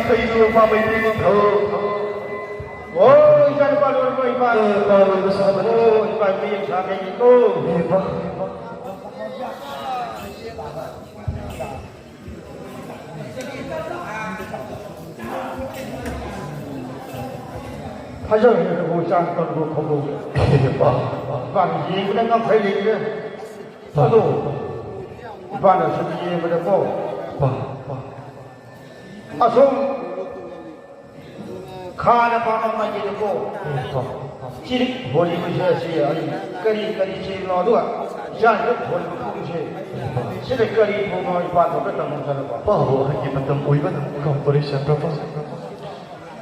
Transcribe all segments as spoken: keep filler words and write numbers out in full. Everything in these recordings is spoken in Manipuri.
ꯀꯩꯅꯣ ꯄꯥꯝꯃꯩꯗꯤ ꯊꯧ꯫ ꯑꯣ, ꯏꯆꯥꯅꯨꯄꯥ ꯂꯣꯏꯔꯕꯣ, ꯏꯄꯥ? ꯑꯦ, ꯄꯥꯝꯃꯩ ꯃꯁꯥ ꯃꯊꯤ꯫ ꯑꯣ, ꯏꯄꯥ ꯃꯤ ꯌꯥꯝ ꯁꯥ ꯀꯩꯒꯤꯀꯣ? ꯑꯦ, ꯄꯥ-, ꯐꯖꯔꯦ, ꯅꯕꯨ ꯆꯥꯛ ꯇꯧꯕ ꯈꯣꯠꯄ꯫ ꯑꯦ, ꯄꯥ-, ꯄꯥ-, ꯏꯄꯥꯅ ꯌꯦꯡꯕꯗ ꯉꯝꯈꯩ ꯂꯩꯇ꯭ꯔꯦ꯫ ꯄꯥ-, ꯑꯗꯣ, ꯏꯄꯥꯅ ꯁꯨꯝ ꯌꯦꯡꯕꯗꯀꯣ, ꯄꯥ-, ꯄꯥ-, ꯑꯁꯨꯝ ꯈꯥꯅ ꯄꯥꯝꯕ ꯃꯥꯏꯀꯩꯗꯀꯣ, ꯁꯤꯗꯤ ꯍꯣꯂꯤꯕꯁꯦ ꯑꯁꯤ ꯑꯩ ꯀꯔꯤ ꯀꯔꯤ ꯆꯦꯡꯅꯣ, ꯑꯗꯨꯒ ꯏꯆꯥꯁꯤꯗ ꯍꯣꯂꯤꯕ ꯄꯨꯡꯁꯦ, ꯁꯤꯗ ꯀꯔꯤ ꯊꯣꯡꯅꯣ ꯏꯄꯥꯗꯣ ꯈꯔ ꯇꯝꯃꯨ ꯆꯠꯂꯨꯀꯣ꯫ ꯄꯥꯕ ꯑꯍꯟꯒꯤ ꯃꯇꯝ ꯑꯣꯏꯕꯅ ꯀꯥꯎꯗꯣꯔꯤꯁꯦ ꯄ꯭ꯔꯚꯨ꯫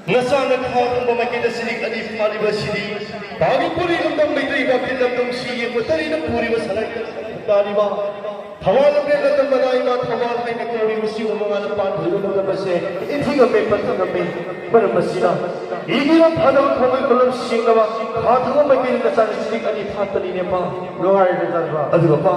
ꯅꯆꯥꯅ ꯈꯥ ꯊꯣꯡꯕ ꯃꯥꯏꯀꯩꯗ ꯁꯤꯔꯤꯛ ꯑꯅꯤ ꯐꯥꯜꯂꯤꯕ ꯑꯁꯤꯗꯤ ꯄꯥꯒꯤ ꯄꯨꯔꯤ ꯂꯝꯗꯝ ꯃꯩꯇꯩ ꯄꯥꯛꯄꯤ ꯂꯝꯗꯝ ꯁꯤ ꯌꯦꯡꯕ ꯇꯔꯤꯅ ꯄꯨꯔꯤꯕ ꯁꯂꯥꯏ ꯇꯥꯔꯤꯕ ꯊꯧꯕꯥꯜ ꯂꯝꯕꯦꯜ ꯂꯝꯗꯝ ꯃꯅꯥꯏ ꯏꯃꯥ ꯊꯧꯕꯥꯜ ꯍꯥꯏꯅ ꯀꯧꯔꯤꯕꯁꯤ ꯃꯉꯥꯅ ꯄꯥꯟꯊꯣꯏꯕ ꯃꯇꯝ ꯑꯁꯦ ꯏꯟꯊꯤ ꯉꯝꯃꯦ, ꯄꯟꯊꯨꯡ ꯉꯝꯃꯦ꯫ ꯃꯔꯝ ꯑꯁꯤꯅ ꯏꯒꯤꯅ ꯐꯥꯅꯕ ꯊꯣꯡꯕꯩ ꯈꯨꯂꯝ ꯁꯦꯡꯅꯕ ꯈꯥ ꯊꯣꯡꯕ ꯃꯥꯏꯀꯩꯗ ꯅꯆꯥꯅ ꯁꯤꯔꯤꯛ ꯑꯅꯤ ꯐꯥꯠꯇꯅꯤꯅꯦ ꯄꯥ꯫ ꯅꯨꯡꯉꯥꯏꯔꯦ ꯅꯆꯥꯅꯨꯄꯥ꯫ ꯑꯗꯨꯒ ꯄꯥ,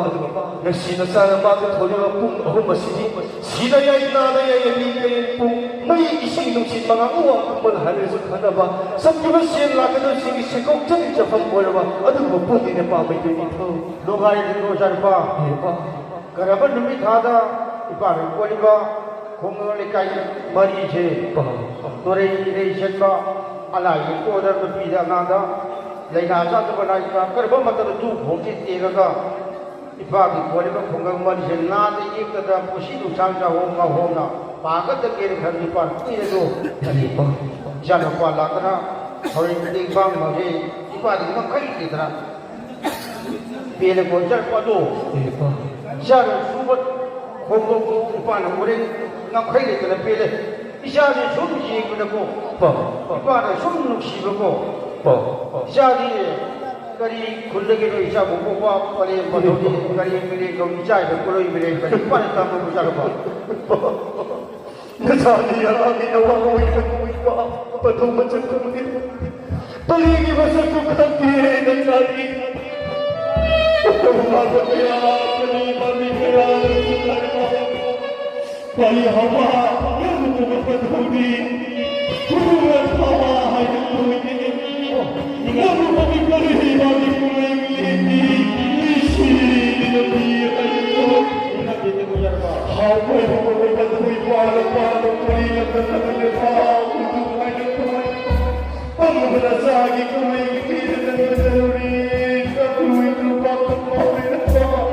ꯉꯁꯤ ꯅꯆꯥꯅ ꯄꯥꯒ ꯊꯣꯛꯂꯤꯕ ꯄꯨꯡ ꯑꯍꯨꯝ ꯑꯁꯤꯗꯤ ꯁꯤꯗ ꯌꯥꯏ, ꯅꯥꯗ ꯌꯥꯏ, ꯃꯤ ꯀꯌꯥ ꯄꯨꯡ ꯃꯩ, ꯏꯁꯤꯡ, ꯅꯨꯡꯁꯤꯠ, ꯃꯉꯥ ꯎ ꯋꯥ ꯈꯨꯝꯕꯜ ꯍꯥꯏꯔꯁꯨ ꯈꯟꯅꯕ ꯆꯠꯈꯤꯕ ꯁꯦꯟ ꯂꯥꯛꯀꯗꯕꯁꯤꯡꯒꯤ ꯁꯦꯟꯀꯣꯛ ꯆꯠꯅꯤ ꯆꯠꯐꯝ ꯑꯣꯏꯔꯕ ꯑꯗꯨꯒꯨꯝꯕ ꯄꯨꯡꯅꯤꯅꯦ ꯄꯥꯝꯕꯩꯗꯨ ꯅꯤꯡꯊꯧ꯫ ꯅꯨꯡꯉꯥꯏꯔꯤꯕꯣ ꯏꯆꯥꯅꯨꯄꯥ? ꯍꯦ ꯄꯥ꯫ ꯀꯔꯝꯕ ꯅꯨꯃꯤꯠ ꯊꯥꯗ ꯏꯄꯥꯅ ꯀꯣꯜꯂꯤꯕ ꯈꯨꯡꯒꯪ ꯂꯩꯀꯥꯏ ꯃꯔꯤꯁꯦ ꯄꯥ꯫ ꯇꯨꯔꯦꯟ ꯏꯔꯩ ꯆꯦꯟꯕ, ꯑꯅꯥ ꯑꯌꯦꯛ ꯄꯣꯗ ꯅꯨꯄꯤꯗ ꯑꯉꯥꯡꯗ ꯂꯥꯏꯅꯥ ꯆꯥꯗꯕ ꯂꯥꯏꯅꯥ ꯀꯔꯝꯕ ꯃꯇꯝꯗ ꯇꯨ ꯈꯣꯡꯁꯤ ꯇꯦꯛꯉꯒ ꯏꯄꯥꯒꯤ ꯀꯣꯜꯂꯤꯕ ꯈꯨꯡꯒꯪ ꯃꯔꯤꯁꯦ ꯅꯥꯗ ꯌꯦꯛꯇꯗ ꯄꯨꯟꯁꯤ ꯅꯨꯡꯁꯥꯡ ꯆꯥꯍꯣꯡ ꯉꯥꯍꯣꯡꯅ ꯄꯥꯒꯗꯒꯦꯅ ꯈꯟꯕ ꯏꯄꯥꯅ ꯀꯨꯏꯔꯗꯨ ꯏꯆꯥꯅꯨꯄꯥ ꯂꯥꯛꯇꯅ ꯍꯣꯔꯦꯟ ꯃꯇꯦꯡ ꯄꯥꯡꯕꯒꯤ ꯏꯄꯥꯗꯤ ꯉꯝꯈꯩ ꯂꯩꯇꯅ ꯄꯦꯜꯂꯦꯀꯣ ꯏꯆꯥꯅꯨꯄꯥꯗꯣ꯫ ꯏꯆꯥꯅ ꯁꯨꯕ ꯈꯣꯝꯕꯕꯨ ꯏꯄꯥꯅ ꯍꯣꯔꯦꯟ ꯉꯝꯈꯩ ꯂꯩꯇꯅ ꯄꯦꯜꯂꯦ꯫ ꯏꯆꯥꯁꯦ ꯁꯨꯝ ꯌꯦꯡꯕꯗꯀꯣ, ꯄꯥ꯫ ꯏꯄꯥꯅ ꯁꯨꯝ ꯅꯨꯡꯁꯤꯕꯀꯣ꯫ ꯄꯥ꯫ ꯏꯆꯥꯗꯤ ꯀꯔꯤ ꯈꯨꯜꯗꯒꯤꯅꯣ ꯏꯆꯥꯕꯨ ꯄꯣꯛꯄ ꯄꯔꯦꯡ ꯄꯟꯊꯧꯅꯤ, ꯀꯔꯤ ꯃꯤꯔꯦꯟ ꯀꯧꯅꯤ, ꯏꯆꯥ ꯏꯕ ꯄꯣꯠꯂꯣꯏ ꯃꯤꯔꯦꯟ ꯀꯔꯤ ꯏꯄꯥꯅ ꯇꯝꯕꯕꯨ ꯏꯆꯥꯅꯨꯄꯥ꯫ ꯅꯆꯥꯗꯤ ꯑꯉꯥꯡꯅꯤꯅ ꯋꯥ ꯑꯣꯏꯕ ꯄꯟꯊꯧ ꯃꯆꯟ ꯈꯪꯗꯦ꯫ ꯄꯔꯦꯡꯒꯤ ꯃꯁꯛꯁꯨ ꯈꯪꯗꯦ ꯅꯆꯥꯗꯤ꯫ ꯄꯟꯊꯧ ꯃꯥꯟꯕ ꯀꯌꯥ ꯀꯔꯤ ꯄꯥꯝꯃꯤ ꯀꯌꯥ ꯂꯩꯁꯤꯜꯂꯒ ꯋꯥꯔꯤ ꯍꯧꯕ ꯌꯥꯝꯅ ꯄꯨꯕ ꯄꯟꯊꯧ ꯇꯧꯗꯦ꯫ ꯈꯨꯔꯨꯒ ꯊꯥꯕ ꯍꯥꯏꯅ ꯇꯧꯏ꯫ ꯅꯪꯕꯨ ꯍꯧꯖꯤꯛ ꯀꯔꯤ ꯍꯩꯕꯥꯒꯤ ꯀꯨꯝꯍꯩ ꯂꯦꯟꯕꯤ? ꯂꯤꯁꯤꯗꯨꯅ ꯄꯤ ꯍꯥꯏꯅ ꯇꯧꯏ꯫ ꯍꯥꯎꯕ ꯍꯩꯕ ꯃꯈꯣꯏ ꯄꯥꯜꯂ ꯄꯥꯜꯂ ꯄꯨꯔꯤ ꯂꯝꯗ ꯂꯝꯗ ꯊꯥꯎ ꯎꯗꯨ ꯍꯥꯏꯅ ꯇꯧꯏ꯫ ꯄꯪꯕꯅ ꯆꯥꯒꯤ ꯀꯨꯝꯍꯩ ꯄꯤꯔ ꯂꯝꯗ ꯂꯧꯔꯤ꯫ ꯀꯥꯡꯂꯨ ꯏꯇꯨ ꯄꯥꯛꯄ ꯄꯥꯎꯔꯤꯅ ꯄꯥꯎ꯫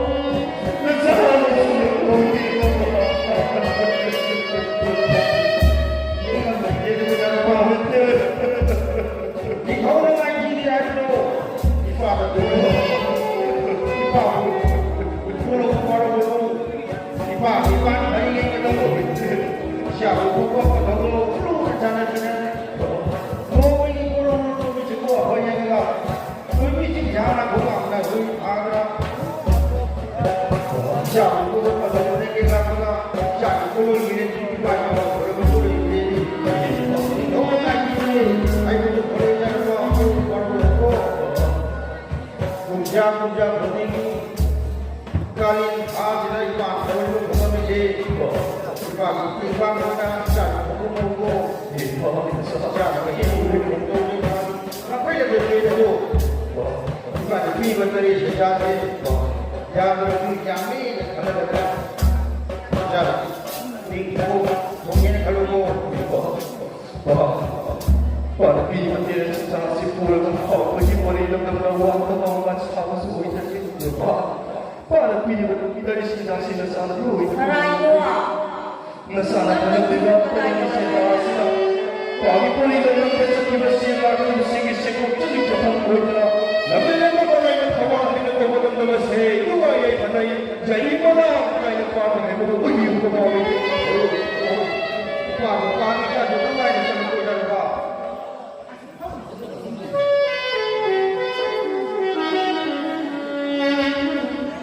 ꯀꯨꯝꯖꯥ ꯀꯨꯝꯖꯥ ꯈꯨꯗꯤꯡꯒꯤ ꯀꯥꯂꯦꯟ ꯊꯥꯁꯤꯗ ꯏꯄꯥ ꯊꯧꯔꯤꯕ ꯐꯝꯃꯤꯁꯦ ꯏꯄꯥꯒꯤ ꯏꯄꯥ ꯈꯛꯇ ꯆꯥꯅ ꯐꯝꯃꯧꯀꯣ꯫ ꯆꯥꯅꯕꯒꯤ ꯂꯩꯈꯣꯝ ꯇꯧꯔꯤꯕ ꯂꯐꯣꯏꯗ ꯂꯩꯈꯣꯝꯗꯁꯨ ꯏꯄꯥꯅ ꯄꯤꯕ ꯇꯔꯦꯠ ꯁꯦꯟꯖꯥꯁꯦ ꯌꯥꯝꯗ꯭ꯔꯁꯨ ꯌꯥꯝꯃꯦꯅ ꯈꯜꯂꯒ ꯆꯥꯅ ꯅꯤꯡꯊꯧ ꯊꯣꯡꯉꯦꯅ ꯈꯜꯂꯨꯀꯣ꯫ ꯄꯥꯅ ꯄꯤꯔꯤꯕ ꯇꯦꯔꯦꯟ ꯆꯥꯁꯤ ꯄꯨꯔꯒ ꯍꯥꯎꯕꯒꯤ ꯃꯣꯔꯦ ꯂꯝꯗꯝꯗ ꯋꯥꯠꯇꯕ ꯑꯃ ꯁꯥꯕꯁꯨ ꯑꯣꯏꯖꯒꯦ꯫ ꯄꯥꯅ ꯄꯤꯔꯤꯕ ꯇꯦꯔꯦꯟ ꯆꯥꯁꯤ ꯅꯆꯥꯅ ꯂꯣꯏ ꯉꯔꯥꯡꯗꯣ ꯅꯆꯥꯅ ꯈꯜꯂꯛꯂꯤꯕ ꯇꯦꯔꯦꯟ ꯆꯥꯁꯤꯅ ꯄꯥꯒꯤ ꯃꯣꯔꯦ ꯂꯝꯗꯝꯗ ꯆꯠꯈꯤꯕ ꯁꯦꯟ ꯂꯥꯛꯈꯤꯕꯁꯤꯡꯒꯤ ꯁꯦꯟꯊꯣꯛꯇꯒꯤ ꯆꯠꯐꯝ ꯑꯣꯏꯗꯅ ꯂꯝꯕꯤ ꯂꯝꯕ ꯃꯔꯥꯏꯅ ꯊꯧꯕꯥꯜ ꯍꯥꯏꯅ ꯀꯧꯕ ꯂꯝꯗꯝ ꯑꯁꯦ ꯅꯨꯡꯉꯥꯏ ꯌꯥꯏꯐꯅ ꯌꯥꯏꯐꯅ ꯀꯥꯏꯅ ꯄꯥꯅ ꯍꯥꯏꯕꯗꯨ ꯑꯣꯏꯕꯤꯌꯨ ꯀꯃꯥꯏ꯫ ꯄꯥꯅ ꯄꯥꯅ ꯀꯥꯏꯅ ꯅꯨꯡꯉꯥꯏꯅ ꯆꯠꯂꯛꯄ ꯑꯣꯏꯔꯝꯕ꯫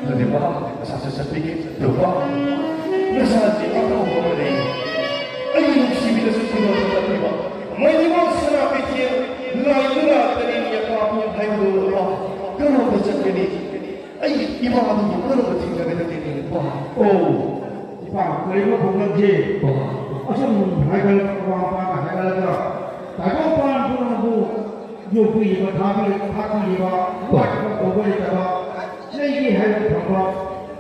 ꯑꯗꯨꯗꯤ ꯃꯍꯥꯛ ꯃꯁꯥꯁꯨ ꯆꯠꯄꯤꯒꯦ꯫ ꯑꯗꯨꯒ ꯃꯁꯥꯁꯤ ꯑꯐꯥꯎꯕ ꯑꯃ ꯂꯩ꯫ ꯑꯩꯒꯤ ꯅꯨꯡꯁꯤꯕꯤꯗꯁꯨ ꯈꯨꯗꯣꯜ ꯇꯝꯕꯤꯕ ꯃꯩꯅꯤꯃꯛ ꯁꯅꯥ ꯀꯩꯊꯦꯜ ꯂꯥꯏꯗꯨꯅ ꯇꯔꯦꯠ ꯌꯦꯛꯄ ꯍꯥꯏꯕꯗꯨ ꯀꯔꯝꯕ ꯆꯠꯀꯅꯤ? ꯑꯩ ꯏꯃꯥꯗꯨꯕꯨ ꯀꯔꯝꯕ ꯊꯦꯡꯅꯒꯗꯒꯦ? ꯏꯄꯥ꯫ ꯑꯣ, ꯏꯄꯥ, ꯀꯔꯤꯒꯨꯝꯕ ꯈꯣꯡꯂꯝꯁꯦ꯫ ꯏꯄꯥ꯫ ꯑꯁꯨꯝ ꯍꯥꯏꯒꯠꯂꯛꯄ ꯃꯄꯥꯅ ꯍꯥꯏꯒꯠꯂꯒ ꯇꯥꯏꯕꯪꯄꯥꯟ ꯄꯨꯝꯅꯃꯛꯄꯨ ꯌꯣꯛꯄꯤꯔꯤꯕ, ꯊꯥꯕꯤ-, ꯊꯥꯛꯄꯤꯔꯤꯕ, ꯋꯥꯠꯄ ꯀꯧꯕ ꯂꯩꯇꯕ, ꯂꯩꯒꯦ ꯍꯥꯏꯕ ꯐꯪꯕ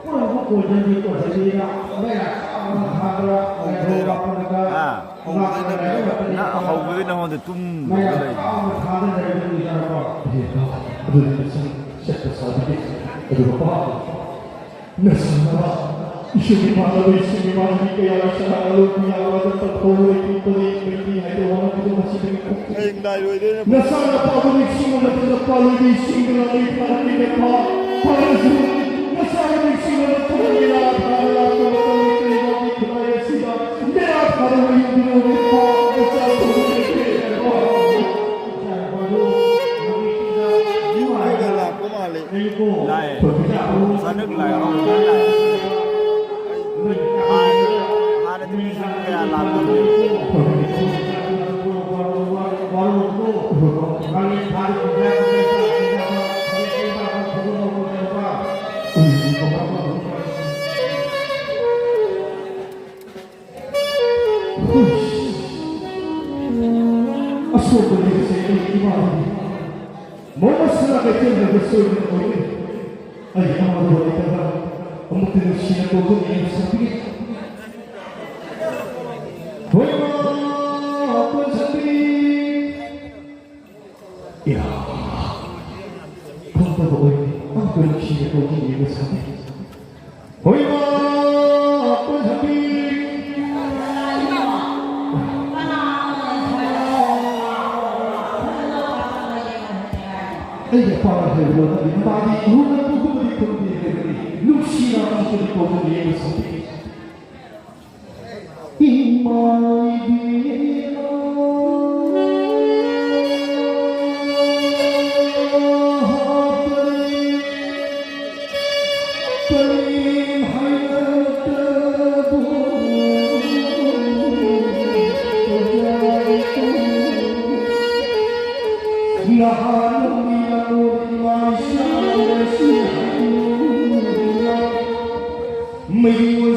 ꯄꯨꯝꯅꯃꯛ ꯀꯣꯟꯖꯟꯕꯤ ꯀꯣꯟꯖꯟꯕꯤꯅ ꯃꯌꯥꯝ ꯆꯥꯎꯅ ꯊꯥꯗꯅ ꯂꯥꯏꯊꯧ ꯀꯥꯞꯄꯗ ꯑꯥ꯫ ꯉꯥꯛꯇꯅ ꯂꯩꯔꯕ ꯅ-, ꯍꯧꯕꯗꯩ ꯅꯉꯣꯟꯗ ꯇꯨꯝ ꯃꯌꯥꯝ ꯂꯩ꯫ ꯆꯥꯎꯅ ꯊꯥꯗꯅ ꯂꯩꯕ ꯅꯨꯃꯤꯗꯥꯡ ꯑꯗꯨꯗꯤ ꯆꯠꯄ ꯁꯥꯕꯤꯒꯦ꯫ ꯑꯗꯨꯒ ꯄꯥ ꯅꯁꯥꯅ ꯏꯁꯤꯡ ꯏꯃꯥꯟꯅꯕ, ꯏꯁꯤꯡ ꯏꯃꯥꯟꯅꯕꯤ ꯀꯌꯥ ꯂꯩꯁꯤꯜꯂꯛꯂꯕ ꯃꯌꯥꯝ ꯑꯗꯨ ꯇꯧꯊꯣꯛꯎ꯫ ꯑꯩꯒꯤ ꯄꯔꯦꯡ ꯂꯩꯇꯦ ꯍꯥꯏꯕ ꯋꯥꯍꯪ ꯑꯗꯨ ꯉꯁꯤꯗꯒꯤ ꯀꯣꯛꯄꯤꯌꯨ꯫ ꯍꯌꯦꯡ ꯂꯥꯏꯔꯣꯏꯗꯣꯏꯅ ꯅꯁꯥꯅ ꯄꯥꯕ ꯅꯤꯡꯁꯤꯡꯕ ꯃꯇꯝꯗ ꯄꯥꯜꯂꯤꯕ ꯏꯁꯤꯡꯗ ꯂꯥꯛꯂꯤ ꯐꯥꯔꯛꯂꯤꯕ ꯄꯥ ꯐꯥꯔꯁꯨ ꯅꯁꯥꯅ ꯅꯤꯡꯁꯤꯡꯕ ꯃꯇꯝꯗ ꯃꯦꯔꯥ ꯊꯥꯔ ꯂꯥꯛꯄ ꯃꯇꯝꯗ ꯀꯔꯤꯒꯨꯝꯕ ꯈꯨꯠꯂꯥꯏ ꯑꯁꯤꯗ ꯃꯦꯔꯥ ꯊꯥꯔ ꯌꯨꯝꯕꯤꯔꯣ ꯄꯥ ꯅꯁꯥ ꯊꯣꯛꯍꯜꯂꯤ꯫ ꯌꯨꯝꯗꯒ ꯂꯥꯛꯄ ꯃꯥꯜꯂꯦ꯫ ꯂꯥꯛꯑꯦ꯫ ꯍꯟꯗꯛ ꯂꯥꯏ ꯍꯔꯥꯎꯕꯗ ꯂꯥꯛꯑꯦ꯫ ꯍꯥꯟꯅ-, ꯍꯥꯟꯅꯗꯤ ꯃꯤ ꯀꯌꯥ ꯂꯥꯛꯇꯕꯅꯦ꯫ ꯑꯁꯣꯛꯄ ꯂꯩꯕꯁꯦ ꯑꯩꯒꯤ ꯏꯃꯥꯅꯤ꯫ ꯃꯣꯃꯣꯟ ꯁꯅꯥ ꯀꯩꯊꯦꯜꯗ ꯁꯣꯏꯗꯅ ꯑꯣꯏꯒꯅꯤ꯫ ꯑꯩ ꯑꯃꯗ ꯂꯩꯇꯕ ꯑꯃꯨꯛꯇ ꯅꯨꯡꯁꯤꯅ ꯀꯧꯕ ꯌꯦꯡꯁꯤꯟꯕꯤꯒꯦ꯫ ꯍꯣꯏ, ꯃꯥ, ꯀꯣꯟꯁꯤꯟꯕꯤ꯫ ꯏꯌꯥ, ꯈꯪꯗꯕ ꯑꯣꯏ꯫ ꯑꯃꯨꯛꯇ ꯅꯨꯡꯁꯤꯅ ꯀꯧꯕ ꯌꯦꯡꯁꯤꯟꯕꯤꯒꯦ꯫ ꯍꯣꯏ, ꯃꯥ, ꯀꯣꯟꯁꯤꯟꯕꯤ꯫ ꯑꯩꯒꯤ ꯑꯄꯥꯝꯕ ꯍꯥꯏꯕꯗꯣ ꯅꯪꯒꯤ ꯅꯨꯄꯥꯗꯤ ꯏꯍꯨꯝꯅ ꯄꯨꯊꯣꯛꯄꯗꯤ ꯈꯪꯗꯦ ꯍꯥꯏꯕꯅꯤ꯫ ꯅꯨꯡꯁꯤꯅ ꯑꯃꯨꯛꯇꯗꯤ ꯀꯧꯕ ꯌꯦꯡꯕ ꯁꯪꯗꯦ꯫ ꯏꯃꯥ ꯏꯕꯦꯝꯃ, ꯀꯔꯤ, ꯀꯔꯤ ꯍꯥꯏꯔꯛꯇꯕ? ꯅꯍꯥꯟ ꯅꯣꯡꯃ ꯏꯃꯥ ꯏꯁꯥ ꯃꯌꯨꯝ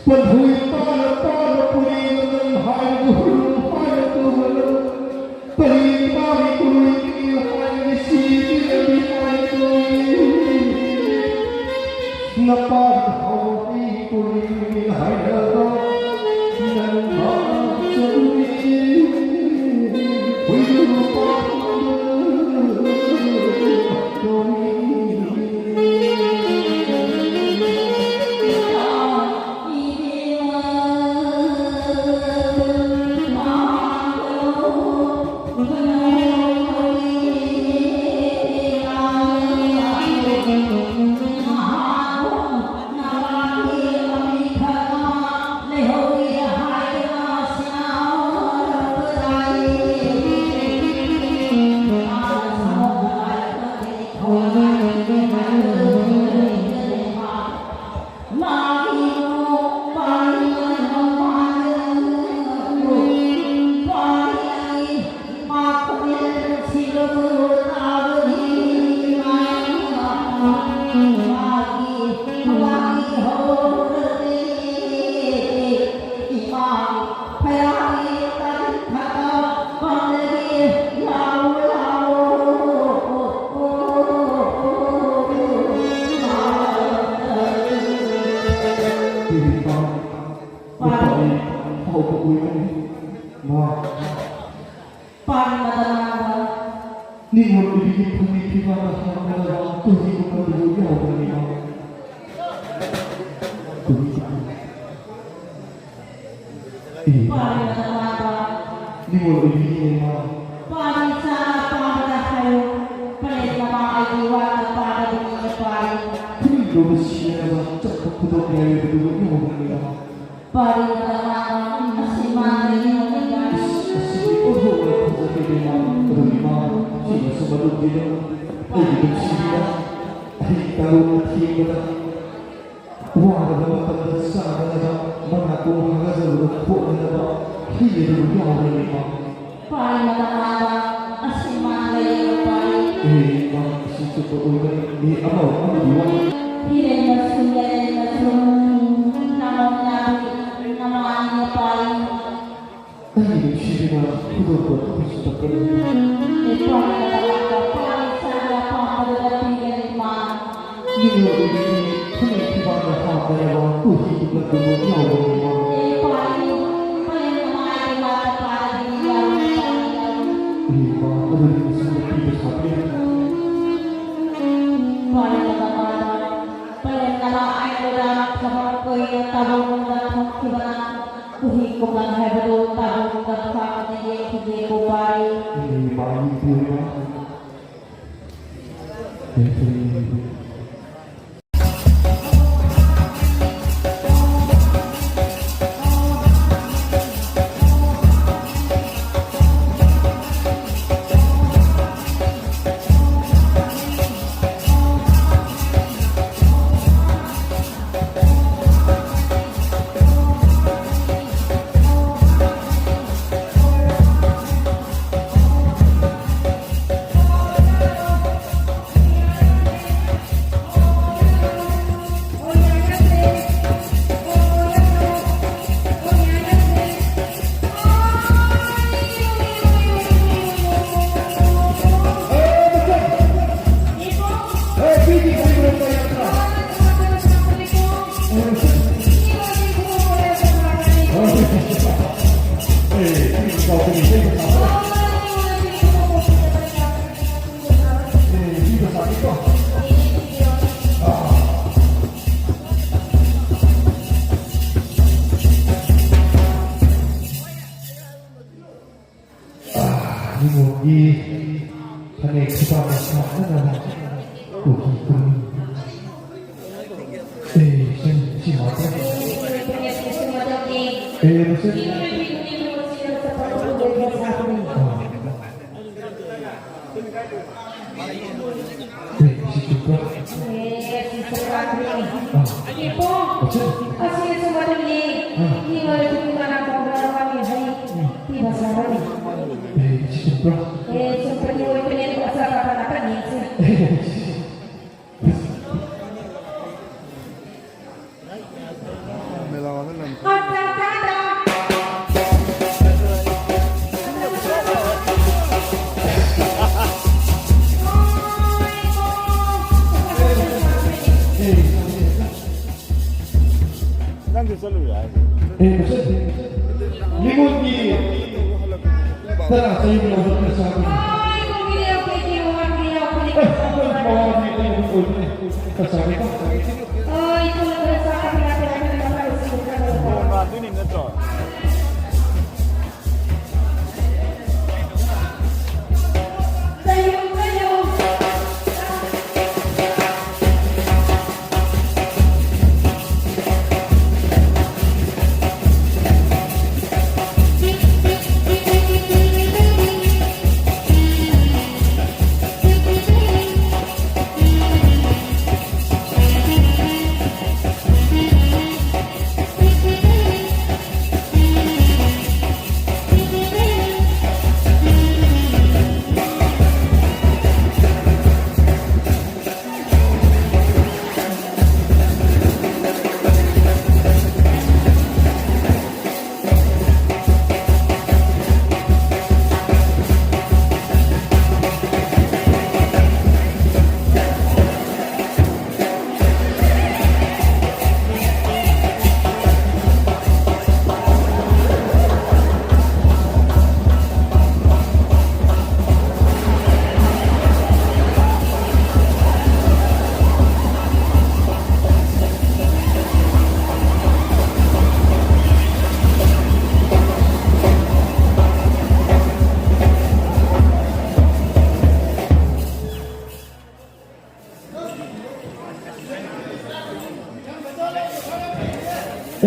ꯄꯟꯊꯨꯡ ꯄꯥꯜꯂ ꯄꯥꯜꯂ ꯄꯨꯔꯦꯟ ꯅꯪ ꯍꯥꯏꯔꯒ ꯍꯨꯜꯂꯨ ꯍꯥꯏꯔꯒ ꯍꯨꯜꯂꯨ꯫ ꯄꯔꯦꯡ ꯄꯥꯜꯂꯤ ꯄꯨꯔꯦꯟ ꯍꯥꯏꯔꯒ ꯁꯤꯔꯗꯤ ꯅꯪꯗꯤ ꯍꯥꯏꯔꯒ ꯍꯨꯜꯂꯨ꯫ ꯅꯄꯥꯗꯤ ꯍꯥꯎꯔꯤ ꯄꯨꯔꯦꯟ ꯍꯥꯏꯔꯒ ꯅꯪ ꯍꯥꯏꯔꯒ ꯍꯨꯜꯂꯨ꯫ ꯍꯨꯏꯗꯨ ꯄꯥꯜꯂꯤ꯫ ꯄꯥꯔꯤ ꯃꯇꯝ ꯃꯥꯡꯕ꯫ ꯅꯤꯡꯉꯣꯜ ꯑꯣꯏꯕꯤꯒꯤ ꯐꯝꯃꯤ ꯐꯤꯕꯥꯛ ꯑꯁꯤ ꯍꯥꯞꯂꯒ ꯇꯨꯍꯤ ꯀꯨꯝꯕꯗꯨꯕꯨ ꯌꯥꯎꯕꯅꯤ ꯃꯥ꯫ ꯇꯨꯍꯤ ꯀꯨꯝꯕ꯫ ꯑꯦ꯫ ꯄꯥꯔꯤ ꯃꯇꯝ ꯃꯥꯡꯕ꯫ ꯅꯤꯡꯉꯣꯜ ꯑꯣꯏꯕꯤꯒꯤ ꯃꯥ꯫ ꯄꯥꯔꯤ ꯆꯥ ꯄꯥꯕꯗ ꯍꯥꯏꯌꯨ꯫ ꯄ꯭ꯔꯦꯠ ꯃꯃꯥ ꯑꯩꯒꯤ ꯋꯥꯗ ꯄꯥꯔꯕꯅꯤ ꯄꯥꯔꯤ꯫ ꯈꯨꯔꯨꯝꯂꯕ ꯁꯤꯔꯕ ꯆꯠꯄ ꯈꯨꯗꯣꯡ ꯌꯥꯏꯕꯗꯨꯕꯨ ꯌꯥꯎꯕꯅꯤ ꯃꯥ꯫ ꯄꯥꯔꯤ ꯃꯇꯝ ꯃꯥꯡꯕ꯫ ꯑꯁꯤ ꯃꯥꯡꯕ ꯌꯦꯡꯉꯨ ꯂꯩꯕ꯫ ꯑꯁꯤꯗꯤ ꯑꯣꯟꯊꯣꯛꯅ ꯐꯖꯈ꯭ꯔꯦ ꯏꯃꯥ꯫ ꯑꯗꯨ ꯏꯃꯥ, ꯁꯤꯃꯁꯨ ꯃꯗꯨꯒꯤꯗ ꯑꯩꯒꯤ ꯅꯨꯡꯁꯤꯕꯤꯅ ꯑꯍꯤꯡ ꯇꯔꯨꯛ ꯑꯊꯦꯡꯕꯗ ꯋꯥꯔꯕ ꯃꯇꯝꯗ ꯆꯥꯅꯅꯕ ꯃꯅꯥꯀꯣꯡ ꯍꯥꯒꯠꯆꯕꯗ ꯈꯣꯠꯅꯅꯕ ꯍꯩ ꯑꯗꯨꯕꯨ ꯌꯥꯎꯔꯦ ꯏꯃꯥ꯫ ꯄꯥꯔꯤ ꯃꯇꯝ ꯃꯥꯡꯕ꯫ ꯑꯁꯤ ꯃꯥꯡꯕ ꯌꯦꯡꯉꯨ ꯄꯥꯔꯤ꯫ ꯑꯦ ꯏꯃꯥ, ꯑꯁꯤ ꯆꯨꯝꯕ ꯑꯣꯏꯒꯅꯤ꯫ ꯃꯤ ꯑꯃ ꯑꯃꯗꯤ ꯋꯥ꯫ ꯍꯤꯔꯦꯟ ꯃꯆꯨ ꯌꯥꯏꯔꯦꯟ ꯃꯆꯨ ꯅꯥꯃꯣꯝꯅ ꯄꯂꯦꯟ ꯅꯃꯥ ꯑꯥꯏꯟꯗꯨꯗ ꯊꯕꯛ ꯀꯨꯏꯅ ꯇꯥꯕꯨꯡꯗ ꯊꯝꯈꯤꯕꯅ ꯎꯍꯤ ꯀꯨꯝꯂꯪ ꯍꯥꯏꯕꯗꯨ ꯇꯥꯕꯨꯡꯗ ꯈ꯭ꯋꯥꯡꯅ ꯌꯦꯡꯈꯤꯒꯦ ꯄꯨꯄꯥꯔꯤ꯫ ꯅꯤꯉꯣꯜꯒꯤ ꯐꯅꯦꯛ ꯁꯨꯄꯥ ꯁꯥꯗꯅ ꯀꯨꯀꯤ ꯀꯨꯟ꯫ ꯑꯦ, ꯁꯤ, ꯁꯤ ꯃꯥꯇ꯭ꯔ꯫ ꯑꯦ, ꯃꯁꯤ꯫ ꯑꯥ꯫ ꯑꯦ, ꯁꯤ ꯆꯨꯝꯕ꯭ꯔꯥ? ꯑꯦ, ꯁꯤ ꯆꯨꯝꯕ꯭ꯔꯥ? ꯑꯥ꯫ ꯏꯕꯨꯡ, ꯑꯠꯆꯥ꯫ ꯑꯁꯤ ꯆꯨꯝꯕꯗꯨꯅꯤ꯫ ꯑꯥ꯫ ꯏꯕꯨꯡ ꯑꯣꯏꯔꯗꯤ ꯀꯅꯥ ꯀꯧꯕ꯭ꯔꯥ ꯃꯥꯒꯤ ꯍꯩ ꯄꯤꯕ ꯁꯥꯕꯅꯤ꯫ ꯑꯦ, ꯁꯤ ꯆꯨꯝꯕ꯭ꯔꯥ? ꯑꯦ, ꯆꯨꯝꯕꯗꯤ ꯑꯣꯏꯕꯅꯦ, ꯑꯗꯣ ꯑꯆꯥ ꯑꯇꯥ ꯀꯅꯥ ꯀꯅꯤꯁꯦ? ꯑꯦ, ꯅꯪꯁꯨ ꯆꯠꯂꯨ ꯌꯥꯏ꯫ ꯑꯦ, ꯃꯁꯤ ꯅꯤꯉꯣꯜꯒꯤ ꯇꯔꯥ ꯆꯌꯣꯜ ꯌꯥꯎꯕ ꯈꯔ ꯆꯥꯕ꯫ ꯑꯦ, ꯑꯩꯈꯣꯏꯒꯤ ꯃꯋꯥꯗꯤ ꯑꯩ ꯑꯗꯨꯝ ꯑꯣꯏꯕꯅꯦ꯫ ꯈꯔ ꯆꯥꯒꯦꯀꯣ꯫ ꯅꯣꯡ ꯉꯥꯟꯗꯣꯏꯅꯤ ꯅꯠꯇ꯭ꯔꯣ?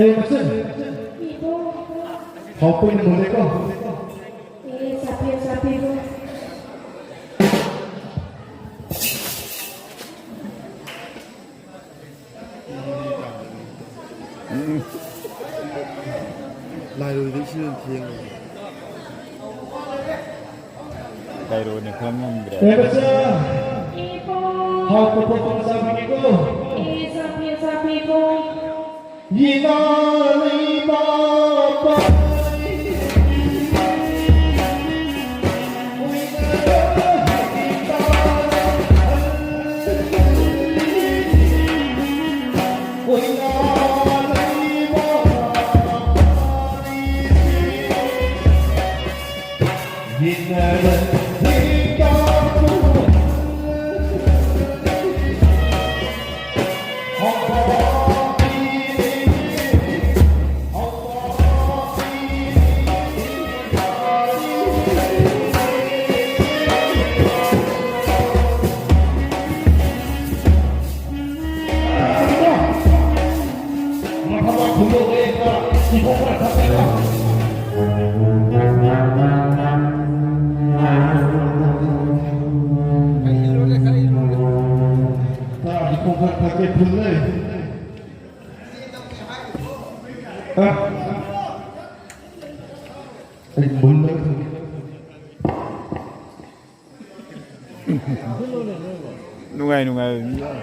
ꯑꯦ, ꯃꯆꯟ꯫ ꯍꯥꯎ ꯄꯣꯏꯟ ꯃꯣꯗꯦꯀꯣ꯫ ꯑꯦ, ꯆꯥꯕꯤꯌꯨ, ꯆꯥꯕꯤꯌꯨ꯫ ꯎꯝ꯫ ꯂꯥꯏꯔꯣꯏꯗ ꯏꯁꯤꯡ ꯊꯦꯡꯉꯦ꯫ ꯂꯥꯏꯔꯣꯏꯅ ꯈꯔ ꯉꯝꯗ꯭ꯔꯦ꯫ ꯑꯦ, ꯃꯆꯥ꯫ ꯍꯥꯎ ꯄꯣꯏꯟ ꯃꯣꯗꯦ ꯆꯥꯕꯤꯒꯦꯀꯣ꯫ ꯑꯦ, ꯆꯥꯕꯤꯌꯨ, ꯆꯥꯕꯤꯌꯨ꯫ ꯌꯦꯅꯥ ꯂꯩꯃ ꯄꯥꯏ꯫ ꯅꯨꯡꯉꯥꯏ ꯅꯨꯡꯉꯥꯏꯕ ꯃꯤ ꯌꯥꯝ